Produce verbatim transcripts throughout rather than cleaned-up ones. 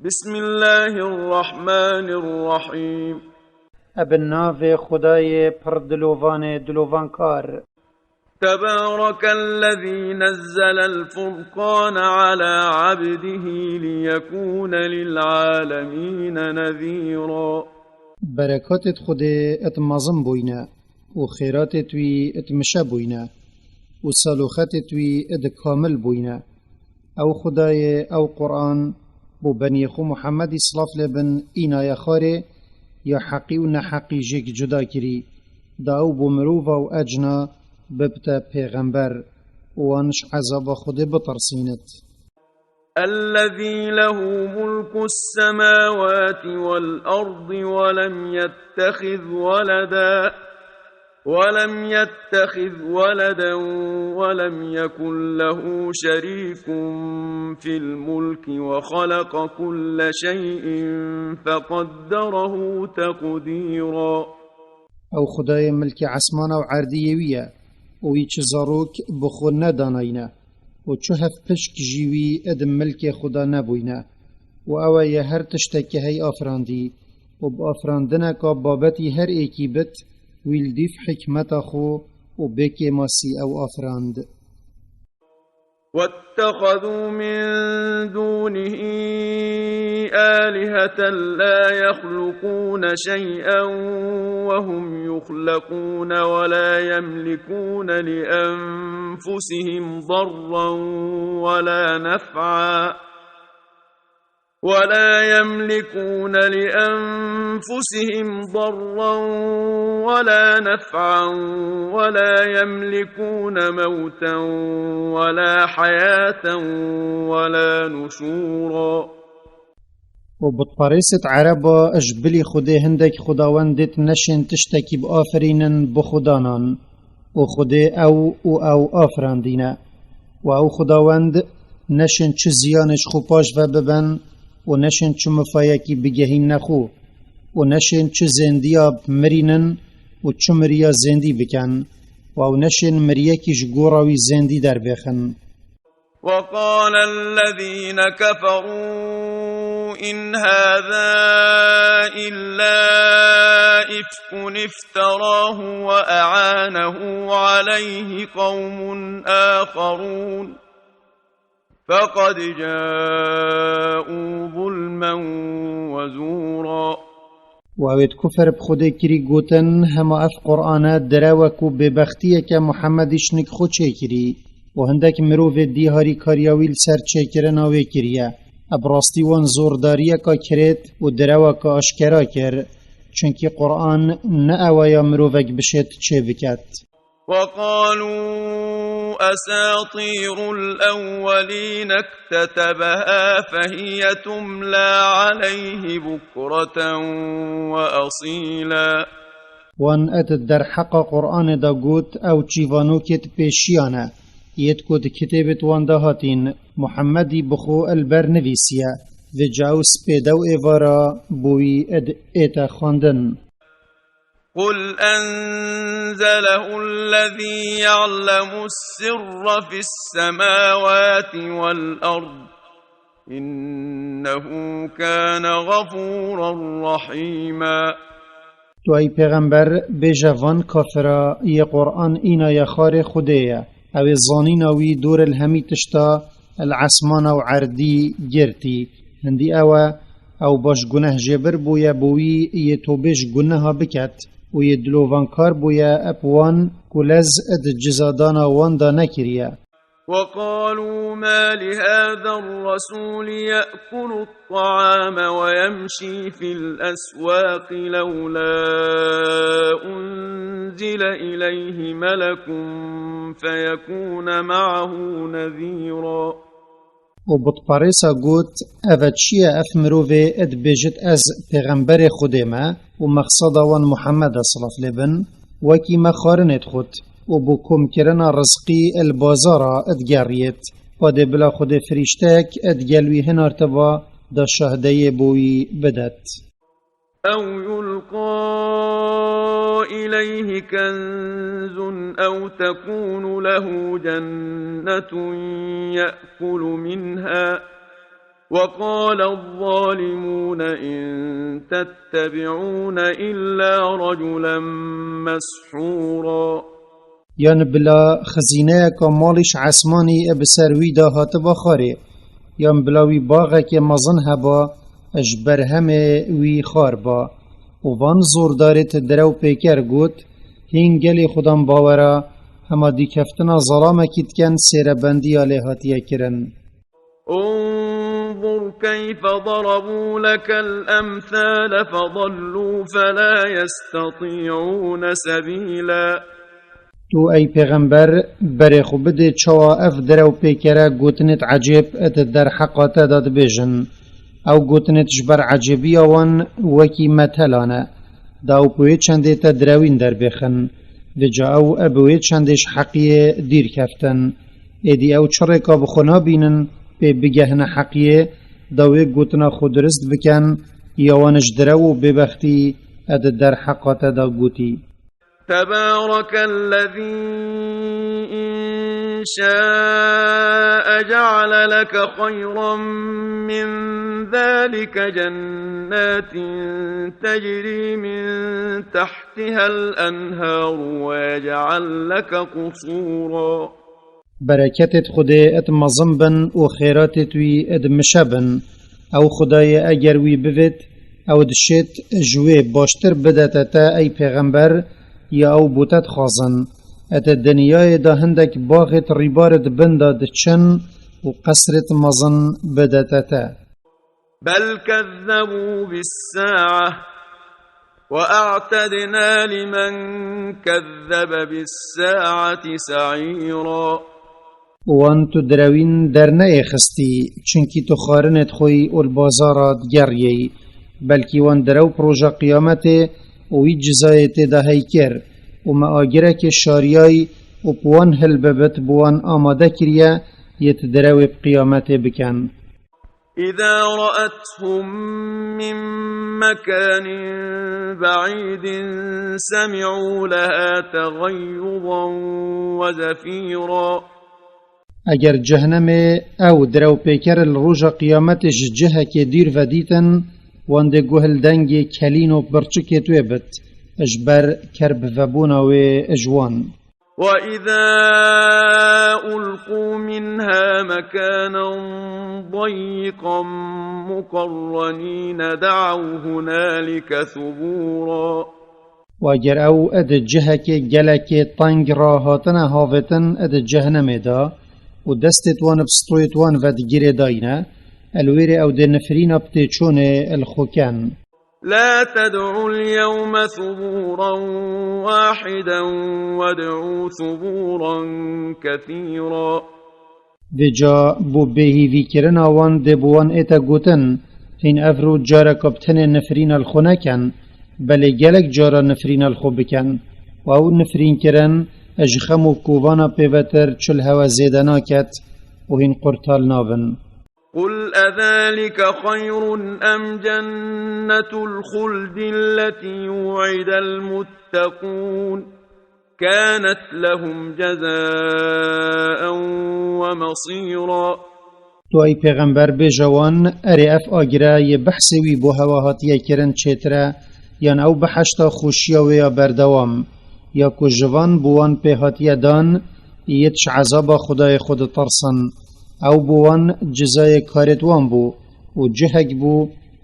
بسم الله الرحمن الرحيم. Ebe navê Xwedayê pir dilovanê dilovankar. تبارك الذي نزل الفرقان على عبده ليكون للعالمين نذيرا. Berekatêt Xwedê et mezin bûyne û xêratêt wî et mişe bûyne û saloxetêt wî et kamil bûyne. Ew Xwedayê, ew Quran, bo beniyê xwe Muhemmedî, silav lê bin, înaye xwarê, ya heqî û neheqî jêk cuda kirî, da ew bo mirova û ecna bibte pêxember û wan ji ezaba Xwedê bitirsînit. الذي له ملك السماوات والأرض ولم يتخذ ولدا، ولم يتخذ ولدا، ولم يكن له شريك في الملك، وخلق كل شيء فقدره تقديرا. Ew Xwedayê milkê esmana û erdî yê wî ye û wî çi zarok bi xwe nedanayne û çi hevpişk jî wî id milkê xwe de nebûyne. Û ew e yê her tiştekî hey afirandî û bi afirandineka babetî her êkî bit, wî li dîv hikmeta xwe û bê kêmasî ew afirand. واتخذوا من دونه آلهة لا يخلقون شيئا وهم يخلقون ولا يملكون لأنفسهم ضرا ولا نفعا، ولا يملكون لأنفسهم ضرا ولا نفعا، ولا يملكون موتا ولا حياة ولا نشورا. û butperêsêt ereba ji bilî Xwedê hindek xwedawendêt neşên tiştekî biafirînin bixwedanan û Xwedê ew û ew afirandîne. Û ew xwedawend neşên çi ziyanê ji xwe paş ve bibin û neşên çi mifayekî bigehînne xwe û neşên çi zêndiya bimirînin û çi miriya zêndî bikin û ew neşên miriyekî ji gora wî zêndî derbêxin. وقال الذين كفروا إن هذا إلا إفك افتراه وأعانه عليه قوم آخرون فقد جاءوا ظلما وزورا. Û ew êd kufr bi Xwedê kirî gotin, hema ev Qur'an e direwek û bêbextiyek e Muhemmedî ji nik xwe çêkirî û hindek mirovê dî harîkariya wî li ser çêkirina wê kiriye. Ev bi rastî wan zordariyeka kirêt û direweka aşkera kir, çunkî Qur'an ne ew e ya mirovek bişêt çêbiket. وقالوا أساطير الأولين اكتتبها فهي تملى عليه بكرة وأصيلا. Wan êd derheqa Qur'anê de got, ew çîvanokêt pêşiyan e, yêd ku di kitêbêt wan de hatîn, Muhemmedî bi xwe li ber nivîsiye, vêca ew spêde û êvara bo wî êd ête xwendin. قل أنزله الذي يعلم السر في السماوات والأرض إنه كان غفورا رحيما. Tu ey pêxember, bêje van kafira, yê Qur'an înaye xwarê Xwedê ye. Ew ê zanîna wî dor li hemî tişta li esmana û erdî girtî. Hindî ew e, ew baş guneh jêbir bûye bo wî yê tobê ji guneha biket û yê dilovankar bûye eb wan ku lez id cizadana wan de nekiriye. وقالوا ما لهذا الرسول يأكل الطعام ويمشي في الأسواق لولا أنزل إليه ملك فيكون معه نذيرا. Û butperêsa got, ev e çi ye ev mirovê ê dibêjit ez pêxemberê Xwedê me û mexseda wan Muhemmed e, silav lê bin, wekî me xwarinê dixwit û bo komkirina rizqî li bazara digeriyêt. Padê bila Xwedê firîşteyek digel wî hinartiba da şahdeyê bo wî bidet. أو يلقى إليه كنز أو تكون له جنة يأكل منها، وقال الظالمون إن تتبعون إلا رجلا مسحورا. Yan bila xizîneyeka malî ji esmanî bi ser wî de hatiba xwarê, yan bila wî baxekê mezin heba, ji berhemê wî xwar ba. Û van zordarê ti direw pêker got, hîn gelê xudan bawera, hema dîkeftina zelamekî diken sêrebendiya lê hatiye kirin. انظر كيف ضربوا لك الأمثال فضلوا فلا يستطيعون سبيلا. Tu ey pêxember, berê xwe bidê çawa ev direw pêkere gotinêt ecêb di derheqa te de dibêjin. Ew gotinêt ji ber ecêbiya wan wekî metelan e. Da ew bi wê çendê te direwîn derbêxin. Vêca ew e bi wê çendê ji heqiyê dîr keftin. Êdî ew çi rêka bi xwe nabînin pê bigehine heqiyê, da wê gotina xwe dirist biken, ya wan ji direw û bêbextî e di derheqa te de gotî. تبارك الذي إن شاء جعل لك خيرا من ذلك جنات تجري من تحتها الأنهار ويجعل لك قصورا. Bereketêt Xwedê êt mezin bin û xêratêt wî êt mişe bin. Ew Xwedayê eger wî bivêt, ew dişêt ji wê baştir bidete te ey pêxember, ya ew bo te dixwazin. Êt dinyayê de hindek baxêt rîbarêt bin de diçin û qesrêt mezin bidete te. بل كذبوا بالساعة وأعتدنا لمن كذب بالساعة سعيرا. Wan tu direwîn derneyê xistî, çunkî tu xwarinêt xwî û li bazara digeriyey. Belkî wan direw bi roja qiyametê û wî cizayê tê de hey kir û me agirekê şariyay û bi wan hilbibit bi wan amade kiriye yêt direwê bi qiyametê biken. إذا رأتهم من مكان بعيد سمعوا لها تغيظا وزفيرا. Eger cehnemê ew direwpêker li roja qiyametê ji cihekê dîr ve dîtin, wan dê guh li dengê kelîn û birçikê wê bit, ji ber kerbivebûna wê ji wan. وإذا ألقوا منها مكانا ضيقا مقرنين دعوا هنالك ثبورا. Û eger ew di cihekê gelekê teng re hatine havêtin di cehnemê de û destêt wan bi stoyêt wan ve di girê dayne, li wêrê ew dê nifrîna bi têçûnê li xwe ken. لا تدعوا اليوم ثبورا واحدا وادعوا ثبورا كثيرا. Vêca bo bêhîvîkirina wan dê bi wan ête gotin, hîn ev rû careka bi tenê nifrîna li xwe neken, belê gelek cara nifrîna li xwe bikin. Û ew nifrînkirin ji xem û kovana pêvetir çi li hewe zêde naket û hîn qurtal nabin. قل أذلك خير أم جنة الخلد التي وعد المتقون كانت لهم جزاء ومصيرا. Tu ey pêxember bêje wan, erê ev agire yê behsê wî bo hewa hatiye kirin çêtir e, yan ew biheşta xweşiya wê ya berdewam, ya ku ji van bo wan pê hatiye dan, yêt ji ezaba Xwedayê xwe ditirsin. Ew bo wan cizayê karêt wan bû û cihek bû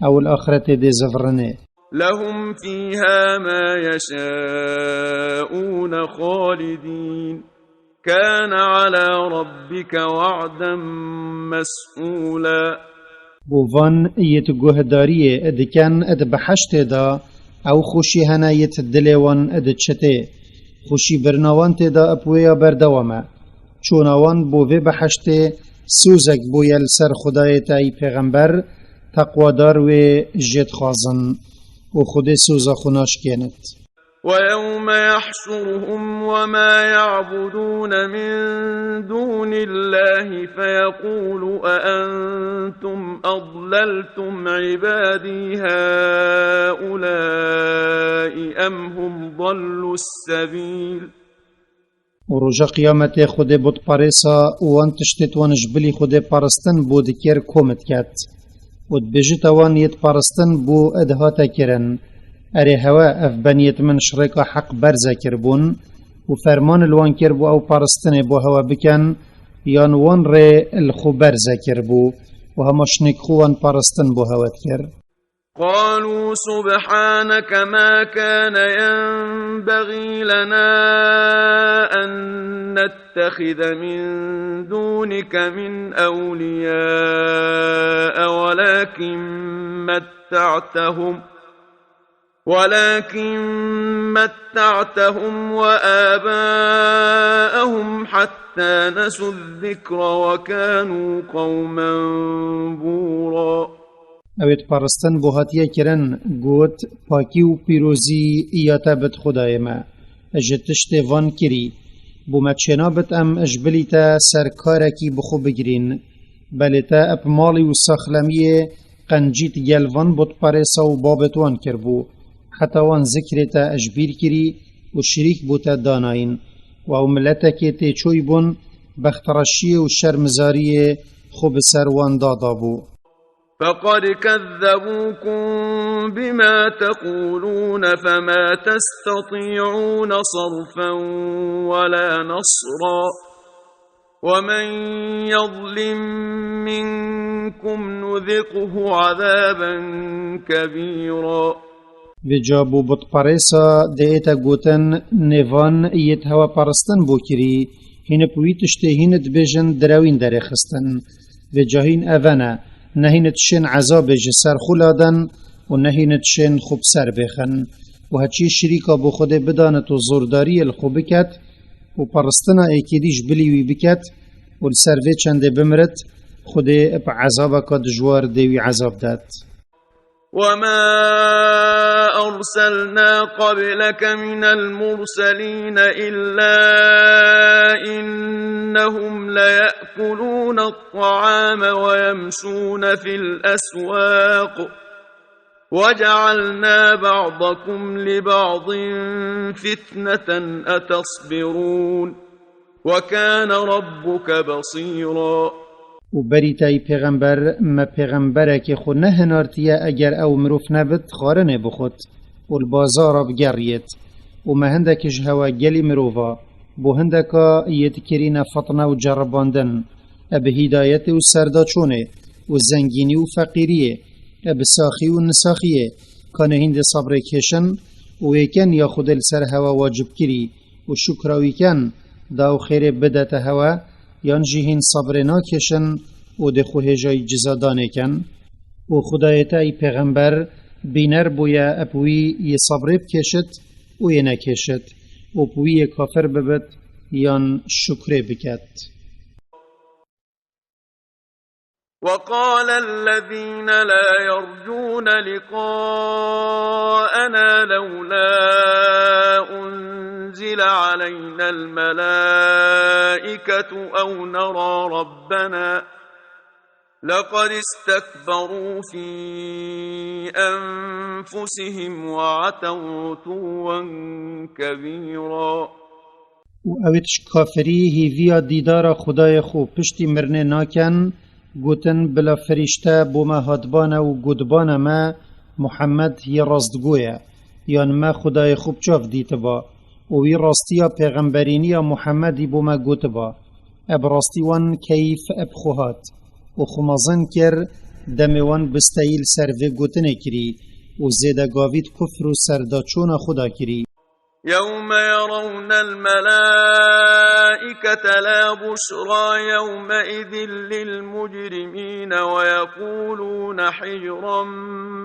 ew li axretê dê zivirinê. لهم فيها ما يشاءون خالدين كان على ربك وعدا مسئولا. Bo van yêt guhdariyê diken di behiştê de, ew xweşî hene yêt dilê wan diçitê. Xweşî birina wan tê de bi wê ya berdewam e. Çûna wan bo vê behiştê sozek bûye li ser Xwedayê te ey pêxember, teqwadar wê jê dixwazin û Xwedê soza xwe naşkênit. ويوم يحشرهم وما يعبدون من دون الله فيقول أأنتم أضللتم عبادي هؤلاء أم هم ضلوا السبيل. Û roja qiyametê Xwedê butparêsa û wan tiştêt wan ji bilî Xwedê paristin bo dikir kom diket. Û dibêjite wan yêt paristin bo id hate kirin. Erê hewe ev beniyêt min ji rêka heq berze kiribûn û ferman li wan kir bo ew paristinê bo hewe bikin, yan wan rê li xwe berze kiribû û hema şinêk xwe wan paristin bo hewe dikir. قالوا سبحانك ما كان ينبغي لنا أن نتخذ من دونك من أولياء ولكن متعتهم ولكن متعتهم وآباءهم حتى نسوا الذكر وكانوا قوما بورا. Ew ê paristin bo hatiye kirin, got, pakî û pîrozî ya te bit Xwedayê me. Ji tiştê van kirî. Bo me çênabit em ji bilî te ser karekî bi xwe bigirîn. Belê te ep malî û saxlemiyê qencît gel van butparêsa û babêt wan kiribû. Heta wan zikrê te ji bîr kirî û şirîk bo te danayîn. Û ew miletekê têçoy bûn, bextreşiyê û şermizariyê xwe bi ser wan dadabû. فقد كذبوكم بما تقولون فما تستطيعون صرفا ولا نصرا ومن يظلم منكم نذقه عذابا كبيرا. Vêca bo butparêsa dê ê te gotin, nêvan yêt hewe paristin bo kirî, hîn bi wî tiştê hîn dibêjin direwîn derêxistin. Vêca hîn ev e ne, ne hîn dişên ezabê ji ser xwe laden û ne hîn dişên xwe bi ser bêxin. Û heçî şirîka bo Xwedê bidanit û zordariyê li xwe biket û paristina êkê dî ji bilî wî biket û li ser vê çendê bimirit, Xwedê bi ezabeka dijwar dê wî ezab dat. وما أرسلنا قبلك من المرسلين إلا إنهم ليأكلون الطعام ويمشون في الأسواق وجعلنا بعضكم لبعض فتنة أتصبرون وكان ربك بصيرا. û berî te ey pêxember, me pêxemberekê xwe nehinartiye eger ew mirov nebit xwarinê bixwit û li bazara bigeriyêt. Û me hindekî ji hewe gelî mirova, bo hindeka yê dikirîne fitne û ceribandin, e bi hîdayetê û serdaçûnê û zengînî û feqîriyê, e bi saxî û nisaxiyê, kanê hîndê sebrê kêşin û êken ya Xwedê li ser hewe wacib kirî û şukra wî ken, da ew xêrê bidete hewe, yan jî hîn sebrê nakêşin û dê xwe hêjayî ciza danê ken. Û Xwedayê te ey pêxember bîner bûye ep wî yê sebrê bikêşit û yê nekêşit û bi wî yê kafir bibit yan şukrê biket. وقال الذين لا يرجون لقاءنا لولا أنزل علينا الملائكة أو نرى ربنا لقد استكبروا في أنفسهم وعتوا عتوا كبيرا. û ew ê tişt kafirî hêviya dîdara Xwedayê xwe piştî mirinê naken, gotin, bila firîşte bo me hatibane û gotibane me, Muhammed yê rastgo ye, yan me Xwedayê xwe bi çav dîtiba û wî rastiya pêxemberîniya Muhammedî bo me gotiba. E bi rastî wan keyf e bi xwe hat û xwe mezin kir, demê wan bisteyî li ser vê gotinê kirî û zêdegavî di kufr û serdaçûna xwe de kirî. يوم يرون الملائكة لا بشرى يومئذ للمجرمين ويقولون حجرا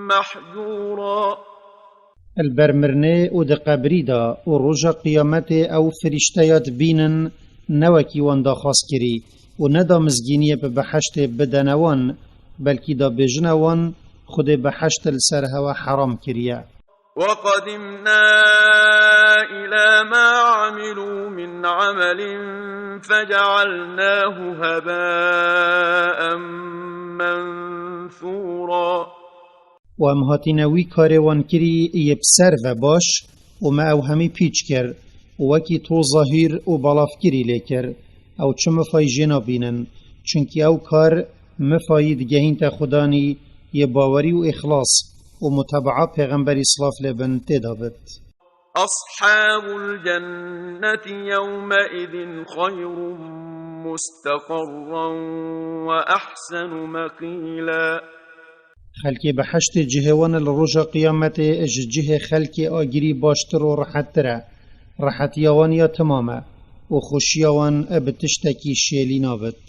محجورا. Li ber mirinê û di qebrî de û roja qiyametê ew firîşteya dibînin, ne wekî wan daxwaz kirî û ne da mizgîniyê bi behiştê bidene wan, belkî da bêjine wan, Xwedê behişt li ser hewe heram kiriye. وقدمنا إلى ما عملوا من عمل فجعلناه هباء منثورا. û em hatîne wî karê wan kirî yê bi ser ve baş û me ew hemî pîç kir Wekî to zahîr û balavkirî lê kir, ew çi mifayî jê nabînin, çunkî ew kar mifayî digehînte Xudanî yê bawerî û îxlas û mutebaa pêxemberî silav lê bin tê de bit. أصحاب الجنة يومئذ خير مستقرا وأحسن مقيلا. Xelkê behiştê cihê wan li roja qiyametê ji cihê xelkê agirî baştir û rihettir e. Rihetiya wan ya timam e û xweşiya wan bi tiştekî şêlî nabit.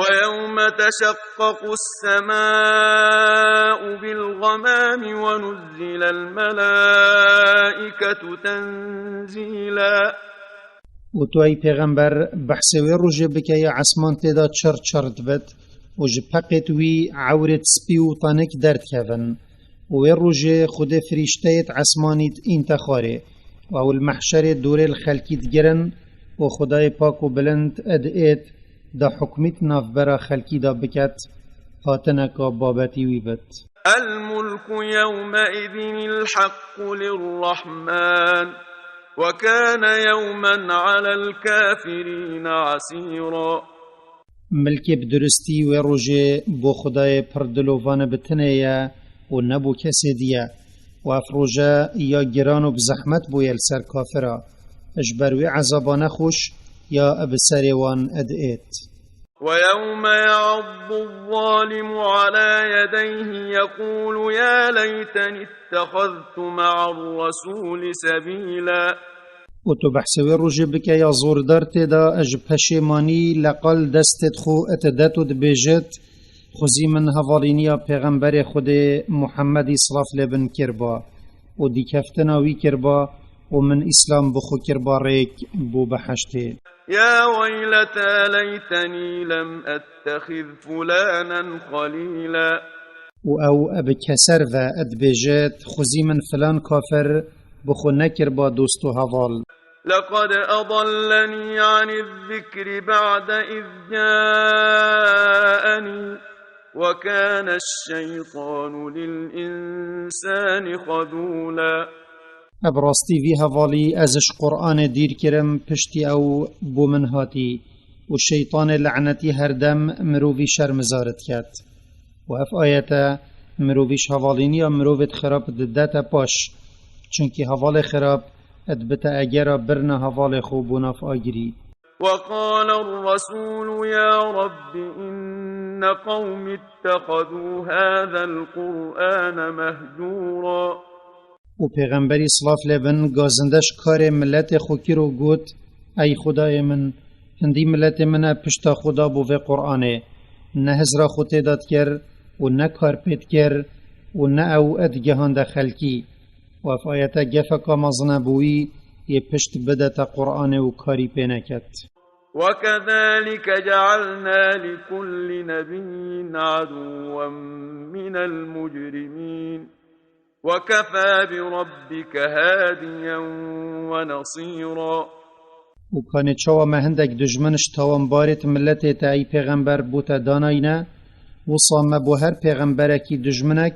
ويوم تشقق السماء بالغمام ونزل الملائكة تنزيلا. Û tu, ey pêxember, behsê wê rojê bike ya esman tê de çir çir dibit û ji peqêt wî ewrêt spî û tenik derdikevin. Û wê rojê Xwedê firîşteyêt esmanî dînte xwarê û ew li mehşerê dorê li xelkî digirin û Xwedayê pak û bilind ed êt da hukmît navbera xelkî da biket, hatineka babetî wî bit. الملك يومئذ الحق للرحمن وكان يوما على الكافرين عسيرا. Milkê bi duristî wê rojê bo Xwedayê pir dilovan bi tinê ye û ne bo kesê diye. Û ev roje ya giran û bi zehmet bûye li ser kafira. Ji ber wê ezaba nexweş ya bi serê wan ed êt. ويوم يعض الظالم على يديه يقول يا ليتني اتخذت مع الرسول سبيلا. Û tu behsê wê rojê bike ya zordar tê de ji peşêmanî leqal destê xwe ete det û dibêjit, xwezî min hevalîniya pêxemberê Xwedê Muhemmedî silav lê bin kirba û dîkeftina wî kirba û min îslam bi xwe kirba rêk bo behiştê. يا ويلتى ليتني لم أتخذ فلانا خليلا. Û ew bi keser ve dibêjit, xwezî min filan kafir bi xwe nekirba dost û heval. لقد أضلني عن الذكر بعد إذ جاءني وكان الشيطان للإنسان خذولا. Bi rastî vî hevalî ez ji Qur'anê dîr kirim, piştî ew bo min hatî û şeytanê lenetî her dem mirovî şermizar diket. Û ev ayete mirovî ji hevalîniya mirovêt xirab didete paş, çunkî hevalê xirab dibite egera birina hevalê xwe bo nav agirî. وقال الرسول يا رب إن قومي اتخذوا هذا القرآن مهجورا. Û pêxemberî silav lê bin gazinde ji karê miletê xwe kir û got, ey Xwedayê min, hindî miletê min e pişta xwe da bo vê Qur'anê, ne hizra xwe tê de dikir û ne kar pê dikir û ne ew digihande xelkî. Û ev ayete gefeka mezin e bo wî yê pişt bidete Qur'anê û karî pê neket. وكذلك جعلنا لكل نبي عدوا من المجرمين وكفى بربك هاديا ونصيرا. Û kanê çawa me hindek dijmin ji tawanbarêt miletê te ey pêxember bo te danayne, wisa me bo her pêxemberekî dijminek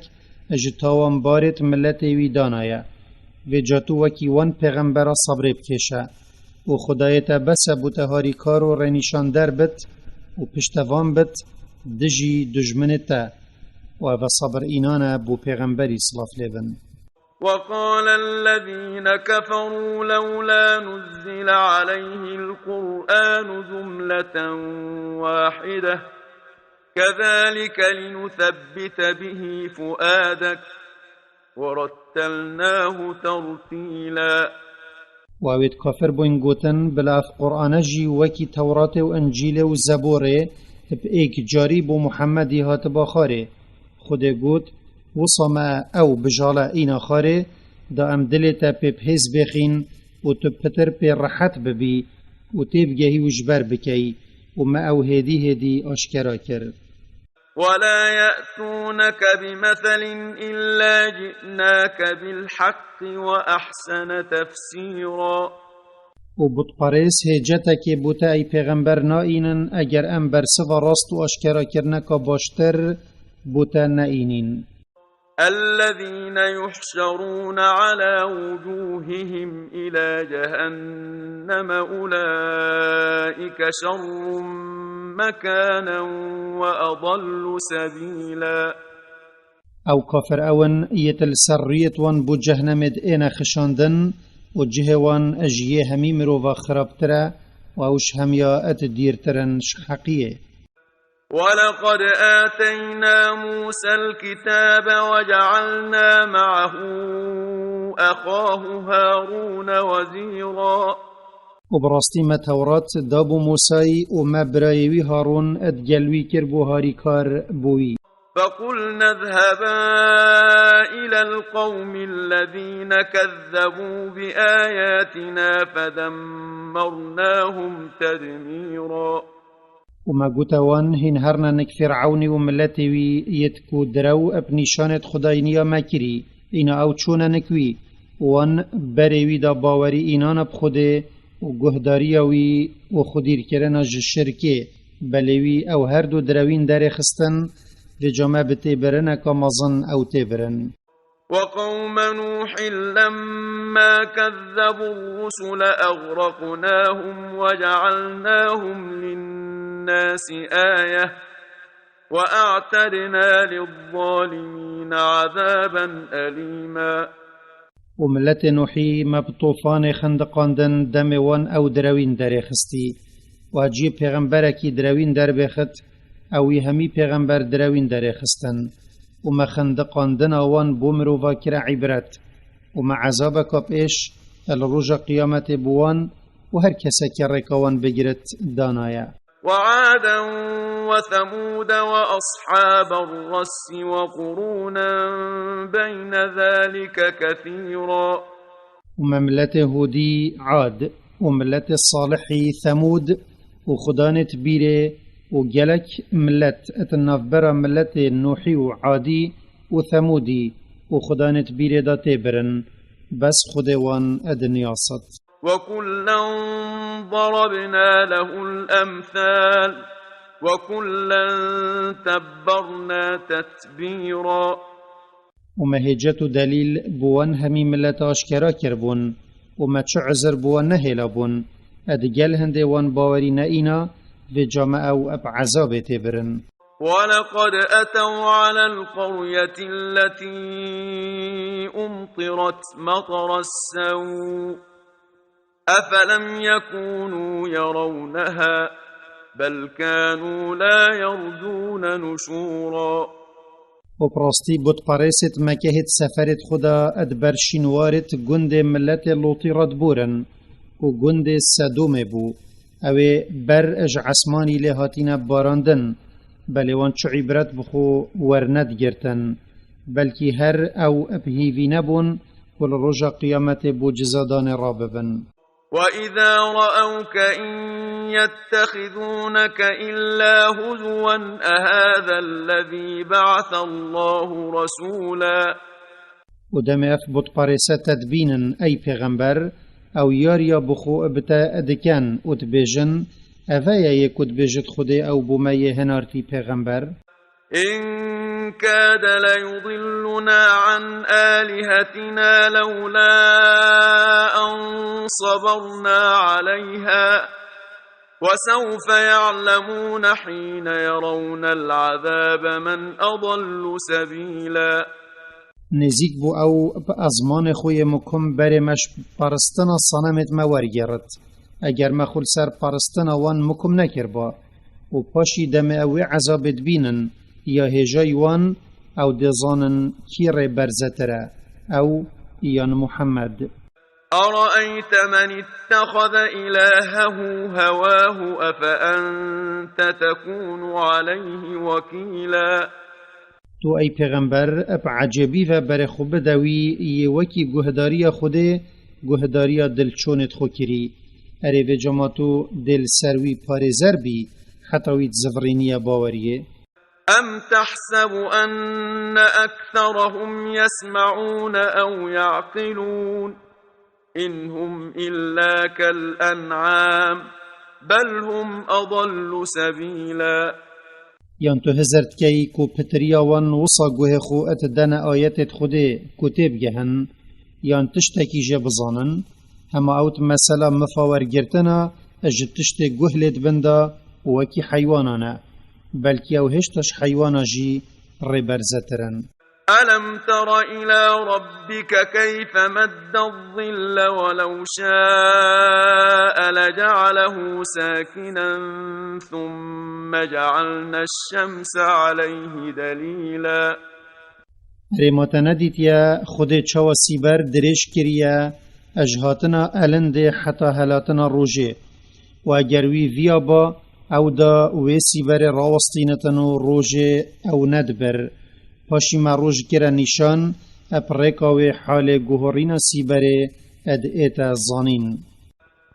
ji tawanbarêt miletê wî danaye. Vêca tu wekî wan pêxembera sebrê bikêşe. Û Xwedayê te bes e bo te harîkar û rênîşander bit û piştevan bit dijî dijminê te. Û ev e sebir înan e bo pêxemberî silav lê bin. وقال الذين كفروا لولا نزل عليه القرآن جملة واحدة كذلك لنثبت به فؤادك ورتلناه ترتيلا. Û ew êd kafir bûyn gotin, bila ev Qur'ane jî wekî Tewratê û Încîlê û Zeborê bi êk carî bo Muhemmedî hatiba xwarê. Xwedê got, wisa me ew bijale îna xwarê, da em dilê te pê bi hêz bêxîn û tu pitir pê rehet bibî û têbigehî û ji ber bikeyî û me ew hêdî hêdî aşkera kir. ولا يأتونك بمثل إلا جئناك بالحق وأحسن تفسيرا. Û butperêz hêcetekê bo te ey pêxember naînin, eger em bersiva rast û aşkerakirneka baştir bo te neînîn. الذين يحشرون على وجوههم إلى جهنم أولئك شر مكانا وأضل سبيلا. Ew kafir ew in yê li ser rûyê wan bo cehnemê diêne xişandin û cihê wan ji yê hemî mirova xirabtir e û ew ji hemiya dûrtir in ji heqiyê. ولقد آتينا موسى الكتاب وجعلنا معه أخاه هارون وزيرا. Û bi rastî me Tewrat dabû Mûsayî û me birayê wî Harûn digel wî kir bû harîkar bo wî. فقلنا اذهبا إلى القوم الذين كذبوا بآياتنا فدمرناهم تدميرا. Û me gote wan, hîn herine nik Fîrewnî û miletê wî yêt ku direw bi nîşanêt Xwedayîniya me kirî, îna ew çûne nik wî, û wan berê wî da bawerî înana bi Xwedê û guhdariya wî û xwedîrkirina ji şirkê, belê wî ew her du direwîn derêxistin, vêca me bi têbirineka mezin ew têbirin. وقوم نوح لما كذبوا الرسل أغرقناهم وجعلناهم للناس آية وأعتدنا للظالمين عذابا أليما. Û miletê Nuhî me bi tofanê xindiqandin, demê wan ew direwîn derêxistî. Û hecî pêxemberekî direwîn derbêxit, ew wî hemî pêxember direwîn derêxistin. Û me xindiqandina wan bo mirova kire îbret. Û me ezabeka pêş li roja qiyametê bi wan û her kesekî rêka wan bigirit danaye. وعادا وثمود وأصحاب الرس وقرونا بين ذلك كثيرا. Û me miletê Hûdî, Ad, û miletê Salihî, Themûd, û xudanêt bîrê, û gelek milet di navbera miletê Nuhî û Adî û Themûdî û xudanêt bîrê de tê birin, bes Xwedê wan diniyasat. وكلا ضربنا له الأمثال وكلا تبرنا تتبيرا. Û me hêcet û delîl bi wan hemî milet aşkera kiribûn û me çi uzir bi wan nehêlabûn. Ed gel hindê wan bawerî neîna, vêca me ew bi ezabê tê birin. ولقد أتوا على القرية التي أمطرت مطر السوء أفلم يكونوا يرونها بل كانوا لا يرجون نشورا. Û bi rastî butperêsêt Mekehêt seferêt xwe de ed ber şînwarêt gundê miletê Lotî re diborin, ku gundê Sedomê bû. Ew ê ber ji esmanî lê hatîne barandin, belê wan çi îbret bi xwe wernedigirtin. Belkî her ew bi hîvî nebûn ku li roja qiyametê bo ciza danê rabibin. وإذا رأوك إن يتخذونك إلا هزوا أهذا الذي بعث الله رسولا. Û demê ev butperêse te dibînin, ey pêxember, ew yariya bi xwe bi te dikin û dibêjin, Eve ye yê ku dibêjit Xwedê ew bo me yê hinartî pêxember? إن كاد ليضلنا عن آلهتنا لولا أن صبرنا عليها وسوف يعلمون حين يرون العذاب من أضل سبيلا. Nêzîk bû ew bi ezmanê xwe yê mukim berê me ji paristina sanemêt me wergêrit. Eger me xwe li ser paristina wan mukim nekirba û paşî demê ew wê ezabê dibînin, ya hêjayî wan, ew dê zanin kî rê berzetir e, ew yan Muhammed. أرأيت من اتخذ إلهه هواه أفأنت تكون عليه وكيلا. Tu ey pêxember, bi ecêbî ve berê xwe bide wî yê wekî guhdariya Xwedê, guhdariya dilçonêt xwe kirî. Erê vêca ma tu dê li ser wî parêzer bî, heta wî dizivirîniye baweriyê? أم تحسب أن أكثرهم يسمعون أو يعقلون إن هم إلا كالأنعام بل هم أضل سبيلا. Yan tu hizir dikeyî ku pitiriya wan wisa guhê xwe et dene ayetêt Xwedê ku têbigehin, yan tiştekî jê bizanin, hema ew di mesela mifa wergirtina ji tiştê guh lê dibin de û wekî heywanan e, belkî ew hêşta ji heywana jî rêberzetir in. ألم تر إلى ربك كيف مد الظل ولو شاء لجعله ساكنا ثم جعلنا الشمس عليه دليلا. Erê ma te nedîtiye Xwedê çawa sîber dirêj kiriye, e ji hatina elindê heta helatina rojê. Û eger wî viya ba, ew da wê sîberê rawestînitin û rojê ew nedibir. Paşî me roj kire nîşan, ep rêka wê halê guhorîna sîberê ed ête zanîn.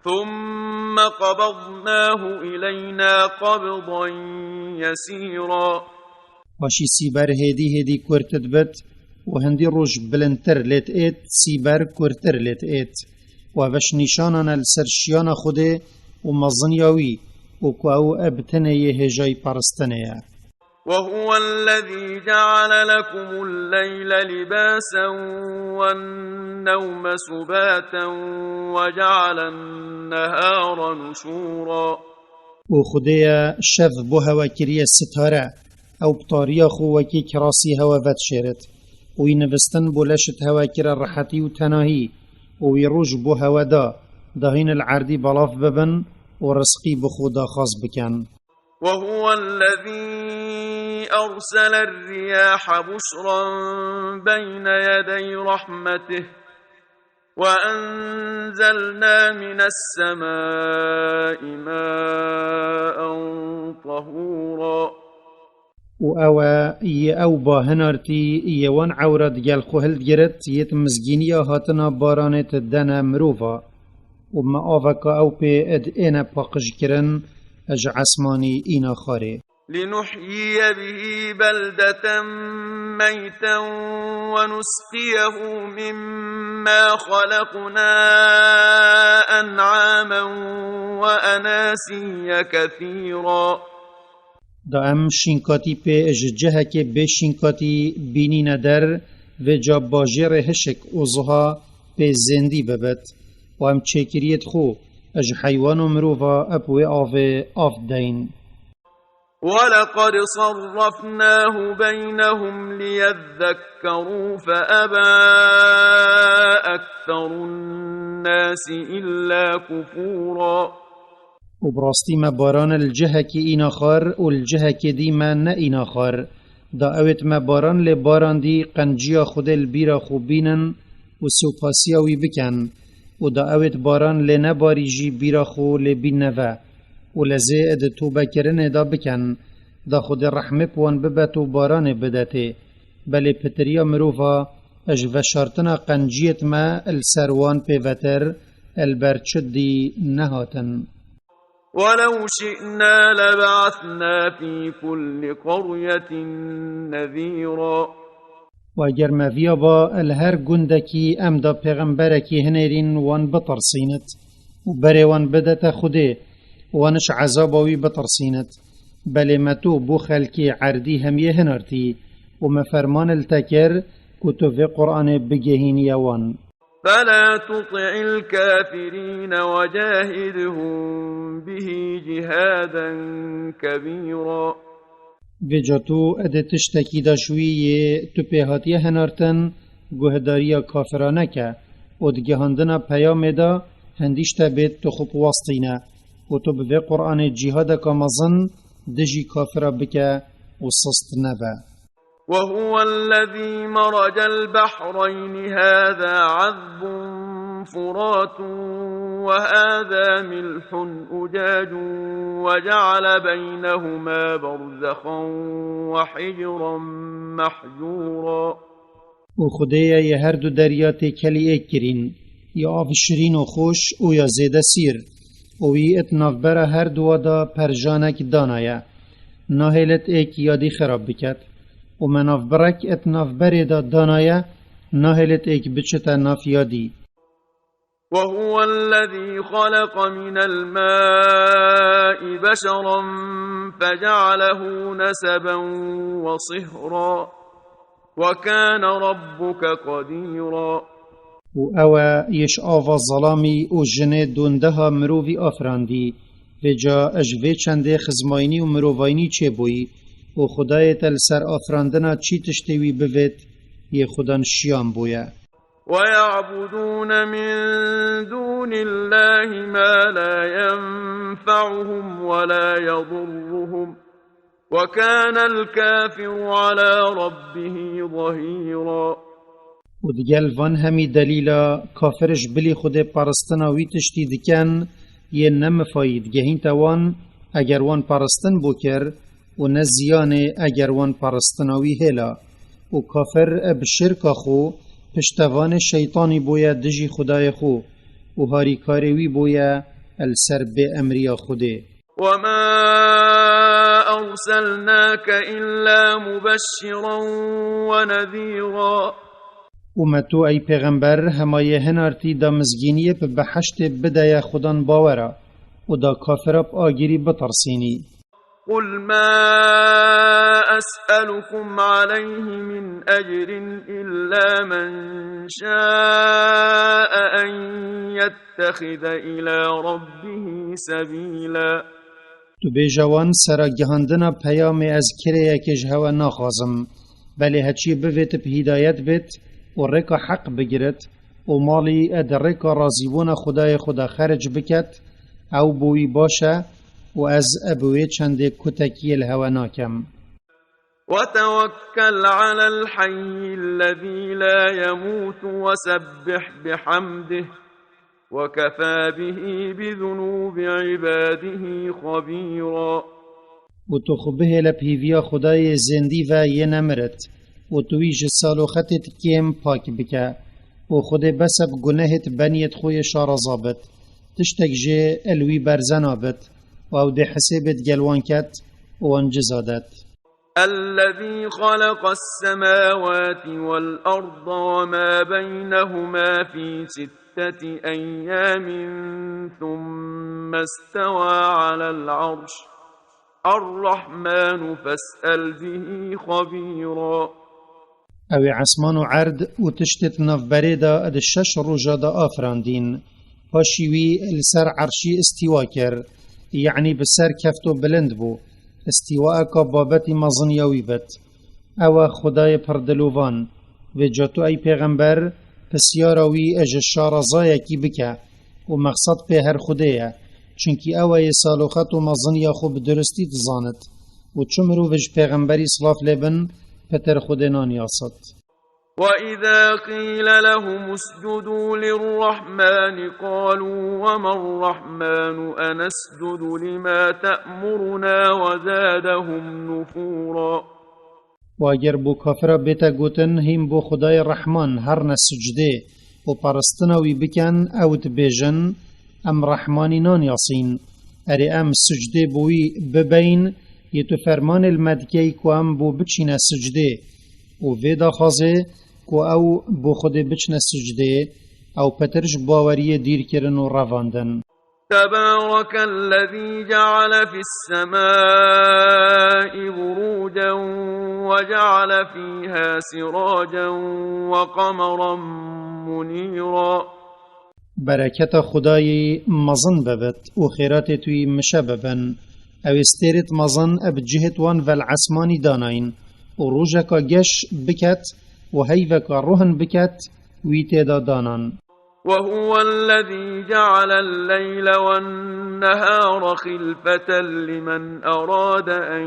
ثم قبضناه إلينا قبضا يسيرا. Paşî sîber hêdî hêdî kurt dibit û hindî roj bilindtir lêt êt, sîber kurtir lêt êt. Û ev ji nîşanan e li ser şiyana Xwedê û meziniya wî û ku ew e bi tenê yê hêjayî paristinê ye. وهو الذي جعل لكم الليل لباسا والنوم سباتا وجعل النهار نشورا. û Xwedê ye şev bo hewe kiriye sitare, ew bi tariya xwe wekî kirasî hewe vedişêrit. Û wî nivistin bo leşit hewe kire rehetî û tenahî, û wî roj bo hewe da, da hîn li erdî belav bibin û rizqî bi xwe daxwaz bikin. وهو الذي أرسل الرياح بشرا بين يدي رحمته وأنزلنا من السماء ماء طهورا. Û ew e, yê ew ba hinartî, yê wan ewra digel xwe hildigirit, yê di mizgîniya hatina baranê di dene mirova. Û me aveka ew pê ed êne paqij kirin ji esmanî îna xarê. لنحيي به بلدة ميتا ونسقيه مما خلقنا أنعاما وأناسيا كثيرا. Da em şînkatî pê ji cihekê bê şînkatî bînîne der, vêca bajêrê hişik û ziha pê zêndî bibit. Û em çêkiriyêt xwe ji heywan û mirova ep wê avê av deyn. ولقد صرفناه بينهم ليذكروا فأبى أكثر الناس إلا كفورا. Û bi rastî me baran li cihekî înaxar û li cihekê dî me ne înaxar. Da ewêt me baran lê barandî qenciya Xwedê li bîra xwe bînin û sopasiya wî bikin. Û da ewêt baran lê nebarî jî bîra xwe lê bîn neve. Û lezê di tobekirinê de bikin. Da Xwedê rehmê bi wan bibet û baranê bidetê. Belê pitiriya mirova ji veşartina qenciyêt me li ser wan pêvetir, li ber çi dî nehatin. ولو شئنا لبعثنا في كل قرية نذيرا. Û eger me viya ba, li her gundekî em da pêxemberekî hinêrîn wan bitirsînit. Û berê wan bidete Xwedê, wan ji ezaba wî bitirsînit. Belê me tu bo xelkê erdî hemiyê hinartî û me ferman li te kir ku tu vê Qur'anê bigehîniye wan. فلا تطع الكافرين وجاهدهم به جهادا كبيرا. Vêca tu edê tiştekî de ji wî yê tu pê hatiye hinartin, guhdariya kafira neke û di gihandina peyamê de hindî ji te bêt tu xwe biwastîne û tu bi vê Qur'anê cîhadeka mezin dijî kafira bike û sist nebe. وهو الذي مرج البحرين هذا عذب فرات وهذا ملح أجاج وجعل بينهما برزخا وحجرا محجورا. Û Xwedê ye yê her du derya têkelî êk kirîn, ya av şirîn û xweş û ya zêde sîr. Û wî it navbera her duwa da perjanek danaye. Nahêlit êk yadî xirab biket. Û me navbirek it navberê da danaye, nahêlit êk biçite nav yadî. وهو الذي خلق من الماء بشرا فجعله نسبا وصهرا وكان ربك قديرا. û ew e yê ji ava zelamî û jinê dondeha mirovî afirandî. Vêca ji vê çendê xizmayînî û mirovayînî çêbûyî û Xwedayê te li ser afirandina çî tiştê wî bivêt, yê Xudan şiyan bûye. ويعبدون من دون الله ما لا ينفعهم ولا يضرهم وكان الكافر على ربه ظهيرا. û digel van hemî delîla kafir ji bilî Xwedê paristina wî tiştî dikin, yên ne mifayî digehînte wan, eger wan paristin bû kir, û ne ziyanê eger wan paristina wî hêla. Û kafir bi şirka xwe piştevanê şeytanî bûye dijî Xwedayê xwe, û harîkarê wî bûye li ser bêemriya Xwedê. وما أرسلناك إلا مبشرا ونذيرا. û me tu, ey pêxember, hema yê hinartî da mizgîniyê bi behiştê bideye xudan bawera û da kafira bi agirî bitirsînî. قل ما أسألكم عليه من أجر إلا من شاء أن يتخذ إلى ربه سبيلا. Tu bêje wan, sera gihandina peyamê ez kirêyekê ji hewe naxwazim. Belê heçiyê bivêt bi hîdayet bêt û rêka heq bigirit û malî e di rêka razîbûna Xwedayê xwe de xeric biket, ew bo wî baş e û ez e bi wê çendê kutekiyê li hewe nakem. وتوكل على الحي الذي لا يموت وسبح بحمده وكفى به بذنوب عباده خبيرا. û tu xwe bihêle bi hîviya Xwedayê zêndî ve yê nemirit û tu wî ji saloxetêt kêm pak bike û Xwedê bes e bi gunehêt beniyêt xwe yê şaraza bit. Tiştek jê li wî berze nabit û ew dê hesêbêt gel wan ket û wan ciza det. الذي خلق السماوات والأرض وما بينهما في ستة أيام ثم استوى على العرش الرحمن فاسأل به خبيرا. Ew ê esman û erd û tiştê di navberê de di şeş roja de afirandîn. Paşî wî li ser erşî îstîwa kir, yanî bi ser keft û bilind bû. Îstîwaeka babetî mezin ya wî bit. Ew e Xwedayê pirdilovan. Vêca tu, ey pêxember, pisyara wî ji şarazayekî bike û mexsed pê her Xwedê ye. Çunkî ew e yê saloxet û meziniya xwe bi duristî dizanit û çi mirov ji pêxemberî silav lê bin, pitir Xwedê naniyasit. وإذا قيل لهم اسجدوا للرحمن قالوا وما الرحمن أنسجد لما تأمرنا وزادهم نفورا. û eger bo kafira bête gotin, hîn bo Xwedayê Rehman herne sicdê û paristina wî bikin, ew dibêjin, em Rehmanî nanyasîn. Erê, em sicdê bo wî bibeyin, yê tu fermanê li me dikey ku em bo biçîne sicdê. Û vê daxwazê ku ew bo Xwedê biçine sicdê, ew petir ji baweriyê dîr kirin û revandin. تبارك الذي جعل في السماء بروجا وجعل فيها سراجا وقمرا منيرا. Bereketa Xwedayê mezin bibit û xêratêt wî mişe bibin. Ew ê stêrêt mezin bi cihêt wan ve li esmanî danayîn û rojeka geş biket û heyveka ruhin biket wî tê de danan. وهو الذي جعل الليل والنهار خلفة لمن أراد أن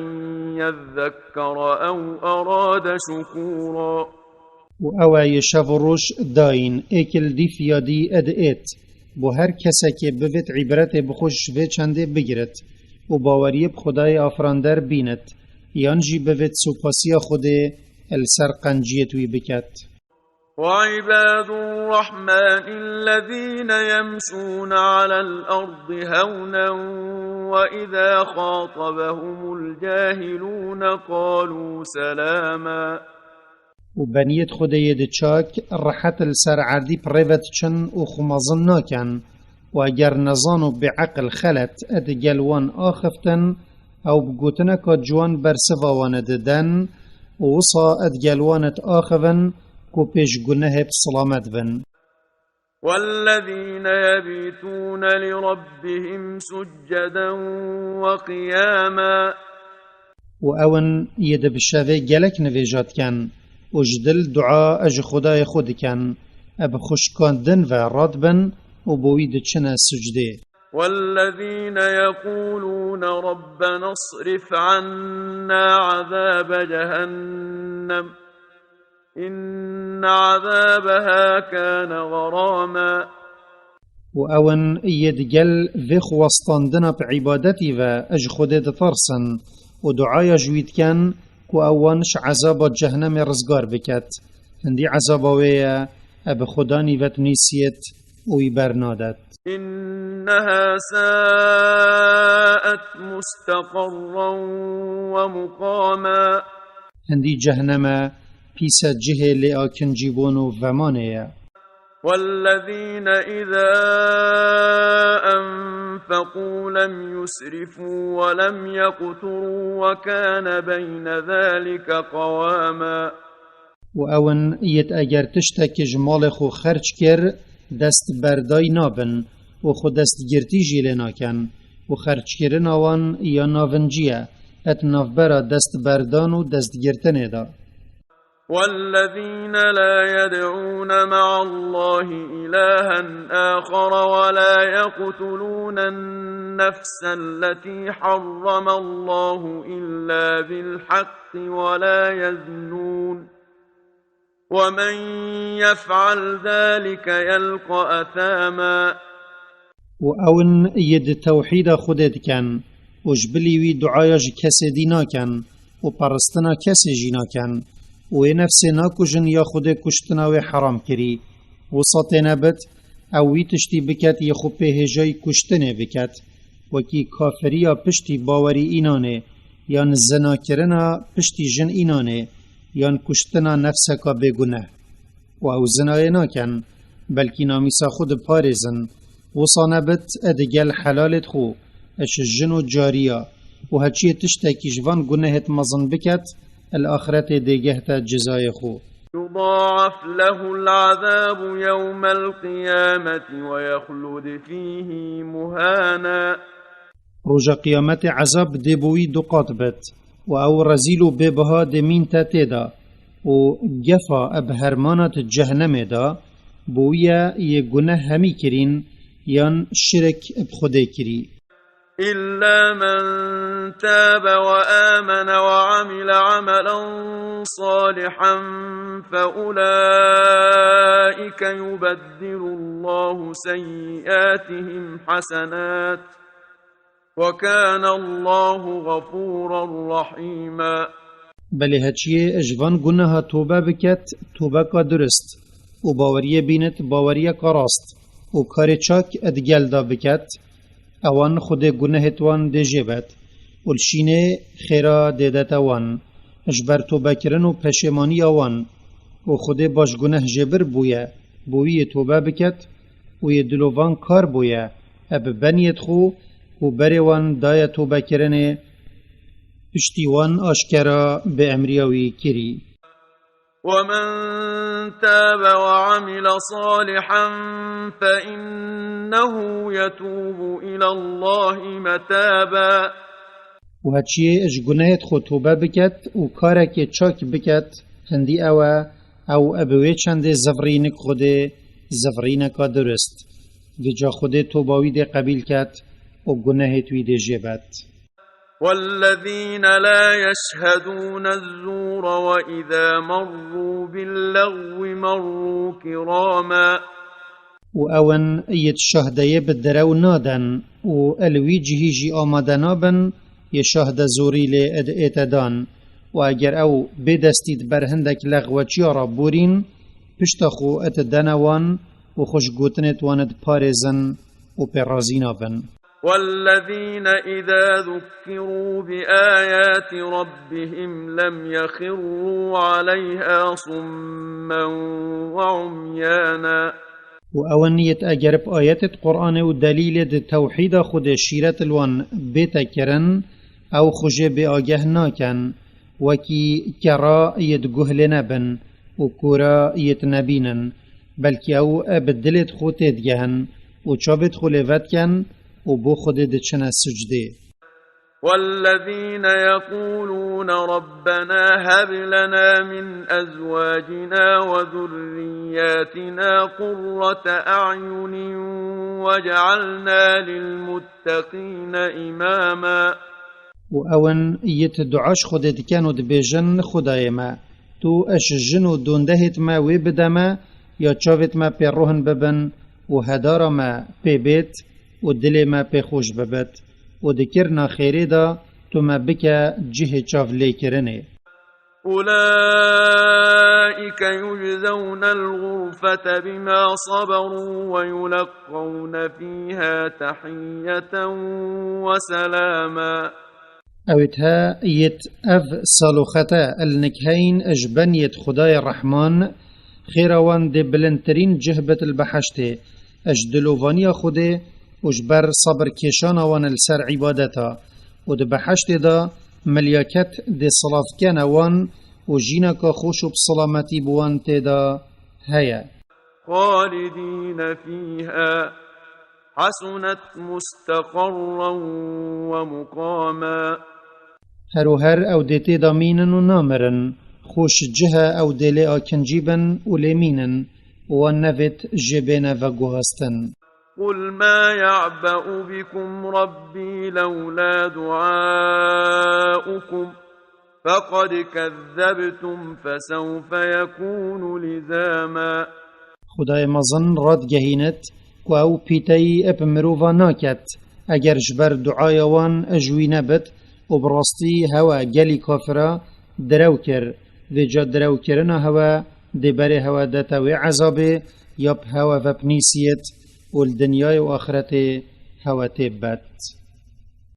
يذكر أو أراد شكورا. û ew e yê şev û roj dayîn, êk li dîf ya dî ê diêt. Bo her kesekê bivêt îbretê bi xwe ji vê çendê bigirit û baweriyê bi Xwedayê afirander bînit, yan jî bivêt supasiya Xwedê li ser qenciyêt wî biket. وعباد الرحمن الذين يمشون على الأرض هونا وإذا خاطبهم الجاهلون قالوا سلاما. û beniyêt Xwedê yê di çak, rehet li ser erdî bi rê ve diçin û xwe mezin nakin. Û eger nezan û bêeqil xelet ê di gel wan axiftin, ew bi gotineka ciwan bersiva wan ê didin û wisa ê di gel wan ê diaxivin ku pêş gunehê bi silamet bin. والذين يبيتون لربهم سجدا وقياما. û ew in yê di bi şevê gelek nivêja dikin û ji dil dua ê ji Xwedayê xwe dikin, ê bi xwe şikandin ve radibin û bo wî diçine sucdê. والذين يقولون ربنا اصرف عنا عذاب جهنم إن عذابها كان غراما. û ew in yê di gel vê xwestandina bi îbadetî ve ê ji Xwedê ditirsin û duaya ji wî dikin ku ew wan ji ezaba cehnemê rizgar biket. Hindî ezaba wê ye, ê bi Xwedanî ve dinîsiyêt û wî bernadet. إنها ساءت مستقرا ومقاما. Hindî cehneme pîse cihê lêakincîbûn û vemanê ye. والذين إذا أنفقوا لم يسرفوا ولم يقتروا وكان بين ذلك قواما. û ew in yêt eger tiştekî ji malê xwe xerc kir, dest berdayî nabin û xwe destgirtî jî lê nakin û xerckirina wan ya navincî ye, ê di navbera destberdan û destgirtinê de. والذين لا يدعون مع الله إلها آخر ولا يقتلون النفس التي حرم الله إلا بالحق ولا يزنون ومن يفعل ذلك يلق أثاما. û ew in yê di tewhîda Xwedê dikin û ji bilî wî duaya ji kesê dî nakin û peristina kesê jî nakin û wê nefsê nakujin ya Xwedê kuştina wê heram kirî. Wisa têne bit, ew wî tiştî biket yê xwe pêhêjayî kuştinê biket, wekî kafiriya piştî bawerî înanê, yan zinakirina piştî jin înanê, yan kuştina nefseka bêguneh. Û ew zinayê nakin, belkî namîsa xwe diparêzin. Wisa nebit, ê di gel helalêt xwe, ê ji jin û cariya, û heçiyê tiştekî ji van gunehêt mezin biket, li axretê dêgeh de cizayê xwe. يضاعف له العذاب يوم القيامة ويخلد فيه مهانا. Roja qiyametê ezab dê bo wî du qat bit û ew rezîl û bêbiha dê mînte tê de û gefa bi hermana di cehnemê de bo wî ye yê guneh hemî kirîn yan şirk bi Xwedê kirî. إلا من تاب وآمن وعمل عملا صالحا فأولئك يبدل الله سيئاتهم حسنات وكان الله غفورا رحيما. Belê heçiyê ji van guneha tobe biket, tobeka durist, û baweriyê bînit, baweriyeka rast, û karê çak di gel de biket, ewan Xwedê gunehêt wan dê jê bet, û li şînê xêra dê dete wan, ji ber tobekirin û peşêmaniya wan, û Xwedê baş guneh jêbir bûye, bo wî yê tobe biket, û yê dilovan kar bûye, ê bi beniyêt xwe û berê wan daye tobekirinê, piştî wan aşkera bi emriya wî kirî. ومن تاب وعمل صالحا فإنه يتوب إلى الله متابا. Û heçiyê ji gunehêt xwe tobe biket û karekê çak biket, hindî ew e, ew e bi wê çendê zivrînik Xwedê, zivrîneka durist. Vêca Xwedê toba wî dê qebîl ket û gunehêt wî dê jê bet. والذين لا يشهدون الزور وإذا مروا باللغو مروا كراما. û ew in yê di şahdeyê bi derew nadin û li wî cihî jî amade nabin, yê şahde zorî lê ê diête dan. Û eger ew bê destî di ber hindek lexweçiya re borîn, pişta xwe ê didene wan û xwe ji gotinêt wan ê diparêzin û pê razî nabin. والذين إذا ذكروا بآيات ربهم لم يخروا عليها صما وعميانا. û ew in yêt eger bi ayetêt Qur'anê û delîlêt tewhîda Xwedê şîret li wan bête kirin, ew xwe jê bêageh nakin, wekî kera yêt guh lê nebin û kora yêt nebînin, belkî ew bi dilêt xwe têdigehin û çavêt xwe lê vedikin û bo Xwedê diçine sucdê. والذين يقولون ربنا هب لنا من أزواجنا وذرياتنا قرة أعين واجعلنا للمتقين إماما. û ew in yêt dua ji Xwedê dikin û dibêjin, Xwedayê me, tu eş jin û dondehêt me wê bide me, ya çavêt me pê rohin bibin û hedara me pê bêt û dilê me pê xweş bibit û di kirina xêrê de tu me bike cihê çavlêkirinê. أولئك يجزون الغرفة بما صبروا ويلقون فيها تحية وسلاما. Ew ê he yêt ev saloxete el nik heyn ji ben yêt Xwedayê Rehman, xêra wan dê bilindtirîn cih bit li beheştê, ji dilovaniya Xwedê û ji ber sebirkêşana wan li ser îbadeta, û di beheştê de milyaket dê silavkene wan û jîneka xweş û bi silametî bi wan tê de heye. خالدين فيها حسنت مستقرا ومقاما. Her û her ew dê tê de mînin û namirin, xweş cih e ew dê lê akincî bin û lê mînin û wan nevêt jê bêne veguhastin. قل ما يعبأ بكم ربي لولا دعاؤكم فقد كذبتم فسوف يكون لزاما. Xwedayê mezin radigehînit ku ew pîteyî bi mirova naket, eger ji ber duaya wan ji wî nebit û bi rastî hewe gelî kafira direw kir, vêca direwkirina hewe dê berê hewe dete wê ezabê ya bi hewe ve binîsiyêt û li dinyayê û axretê hewe tê bet.